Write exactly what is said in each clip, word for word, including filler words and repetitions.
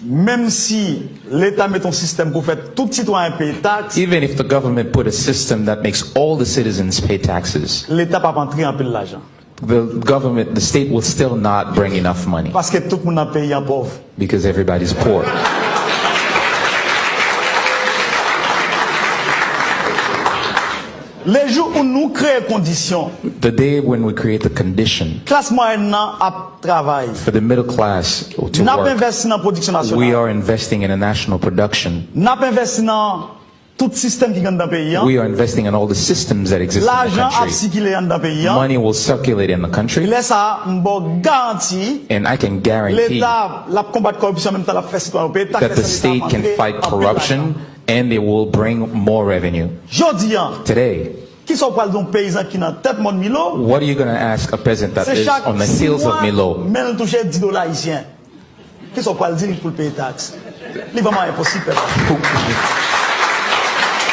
Menm si Leta met yon sistèm pou fè tout sitwayen peye taks, Even if the government put a system that makes all the citizens pay taxes, Leta p ap antre anpil lajan. the government, the state will still not bring enough money Paske tout moun nan peyi an pòv. because everybody's poor. Lejou ou nou kreye kondisyon, The day when we create the condition klas mwayèn nan ap travay. for the middle class to N ap work, envesti nan pwodiksyon we nasyonal. Are investing in a national production. N ap envesti nan tout sistèm ki gen anndan peyi an. We are investing in all the systems that exist in the Lajan ap country. Sikile anndan peyi an. Money will circulate in the country, Lè sa a, m ba w garanti, and I can guarantee Leta l ap konbat kòripsyon menm tan l ap fè sitwayen yo peye taks. that the state can fight corruption and it will bring more revenue. Jodi an, Today, kisa w pral di yon peyizan ki nan tèt mòn Milo? What are you going to ask a peasant that Se is chak on the sis hills of mwa, Milo? Men l touche di dola ayisyen. Kisa w pral di l pou l peye taks? Li vrèman enposib, pèp. Who,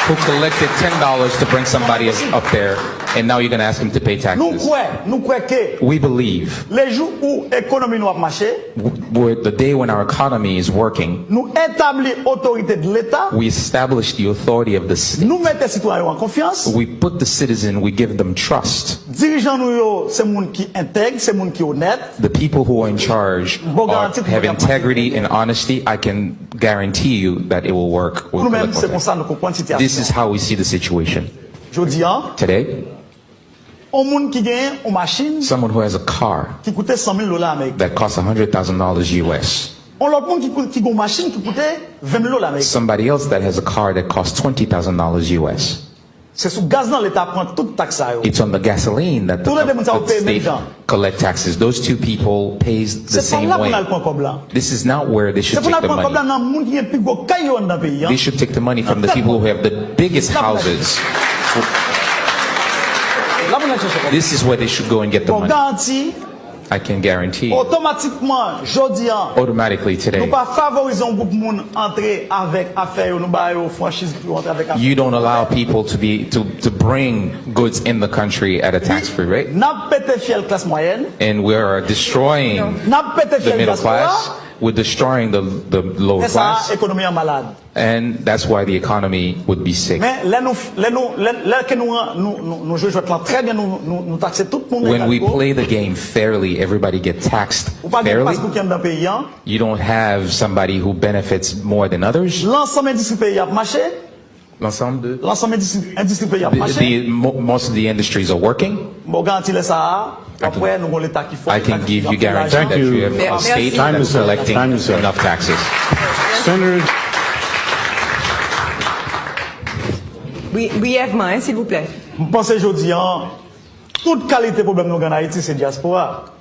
who collected ten dollars to bring somebody up there, and now you're going to ask him to pay Nou taxes? Kwè, nou kwè ke We believe lejou ou ekonomi nou ap mache, w- we're the day when our economy is working, nou etabli otorite de Leta, we establish the authority of the state. Nou Mete sitwayen yo an konfyans. We put the citizen, we give them trust. Dirijan nou yo se moun ki entèg, se moun ki onèt. The people who are in charge Bon, are, garanti pou have moun ap integrity mache and honesty. I can guarantee you that it will work. We'll Nou menm collect se on konsa that. Nou konprann This is sitiyasyon. How we see the situation. Jodi an, Today, yon moun ki genyen yon machin, someone who has a car ki koute san mil dola Ameriken. That costs one hundred thousand dollars U S. Yon lòt moun ki, kou- ki gen yon machin ki koute ven mil dola Ameriken. Somebody else that has a car that costs twenty thousand dollars U S. Se sou gaz nan Leta pran tout taks sa yo. It's on the gasoline that the, Tou le de moun sa yo the peye menm state jan. Collect taxes. Those two people pays the Se pa same la pou way. N al pran kòb la. This is not where they Se should pou N take al the pran kòb la money. Nan moun ki gen pi gwo kay yo anndan peyi an. They should take the money from the people who have the biggest houses. La pou N al chèche kòb. This is where they should go and get the Bon, money. Garanti, I can guarantee you, otomatikman, jodi an, automatically nou today, pa favorize yon gwoup moun antre avèk afè yo, nou ba yo franchiz pou yo antre avèk afè you yo. Don't Allow people to be to, to bring goods in the country at a tax-free rate. N ap pete fyèl klas mwayèn, And we are destroying n ap pete the fyèl middle dyaspora, class. We're destroying the, the lower lè sa a, class. Ekonomi an malad. And that's why the economy would be sick. Men lè nou, lè nou, lè, lè ke nou, nou, nou, nou jwe jwèt lan trè byen, nou, nou, nou takse tout moun nan When we eta libo. Play the game fairly, everybody get taxed Ou pa gen fairly. Pas pou ki anndan peyi an. You don't have somebody who benefits more than others. Lansanm endistri peyi ap mache. L'ensemble de Lansanm endistri, endistri peyi ap the, mache. the mo- most of the industries are working. Bon, garanti lè sa a, I can- wè nou gon Leta ki fò. I can give you guarantee that you have a state that is collecting enough taxes. Senator Bri- Briyèvman, en, silvouplè. M panse jodi an, tout kalite pwoblèm nou gen an Ayiti se dyaspora.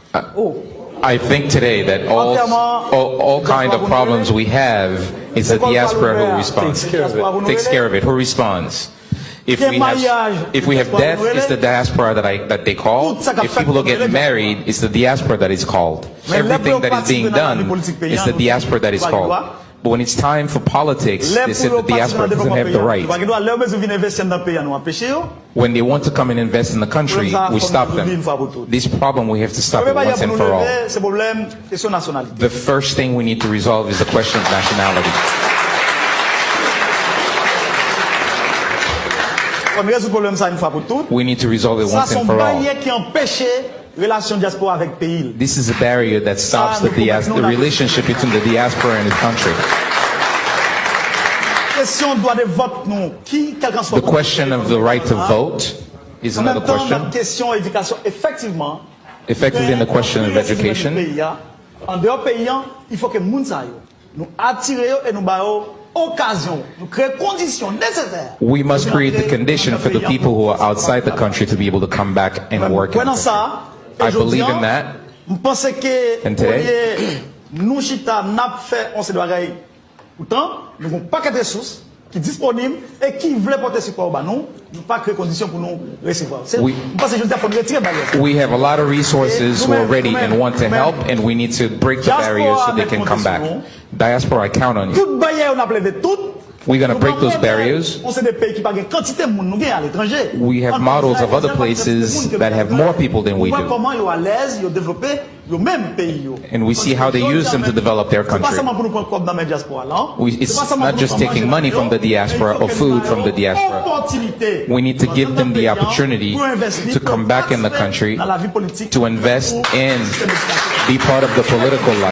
I think today that all, all, all kind of problems we have is the diaspora who responds, takes care of it, who responds. If we have, if we have death, it's the diaspora that I that they call. If people are getting married, it's the diaspora that is called. Everything that is being done is the diaspora that is called. But when it's time for politics, they said the diaspora doesn't have the right. Lè pou yo pati nan devlopman peyi a, nou pa gen dwa, lè yo bezwen vin envesti anndan peyi a, nou anpeche yo. When they want to come and invest in the country, we stop them. This problem we have to stop it once and for all. Se pwoblèm kesyon nasyonalite. The first thing we need to resolve is the question of nationality. Fò n rezoud pwoblèm sa a yon fwa pou tout. We need to resolve it once and for all. Sa se yon baryè ki anpeche relasyon dyaspora avèk peyi l. This is a barrier that stops the, dias- the relationship between the diaspora and the country. Kesyon dwa de vòt nou, ki kèlkanswa. The question of the right to vote is another question. Kesyon edikasyon, efektivman. Effectively, in the question of education. An deyò peyi an, il faut que moun sa yo, nou atire yo e nou ba yo okazyon, nou kreye kondisyon nesesè. We must create the condition for the people who are outside the country to be able to come back and work in the country. I believe in that. M panse ke olye nou chita n ap fè yon seri de bagay, poutan nou gen yon pakèt resous ki disponib e ki vle pote sipò yo ba nou, nou pa kreye kondisyon pou nou resevwa yo. M panse jodi a fò n retire baryè sa. We have a lot of resources who are ready and want to help, and we need to break the barriers so they can come back. Diaspora, I count on you. Tout baryè yo n ap leve tout. We're going to break those barriers. On se de peyi ki pa gen kantite moun nou gen aletranje. We have models of other places that have more people than we do. Kòman yo alèz, yo devlope yo menm peyi yo. And we see how they use them to develop their country. Se pa sèlman pou nou pran kòb nan men dyaspora la. We, it's not just taking money from the diaspora or food from the diaspora. We need to give them the opportunity to come back in the country, to invest and be part of the political life.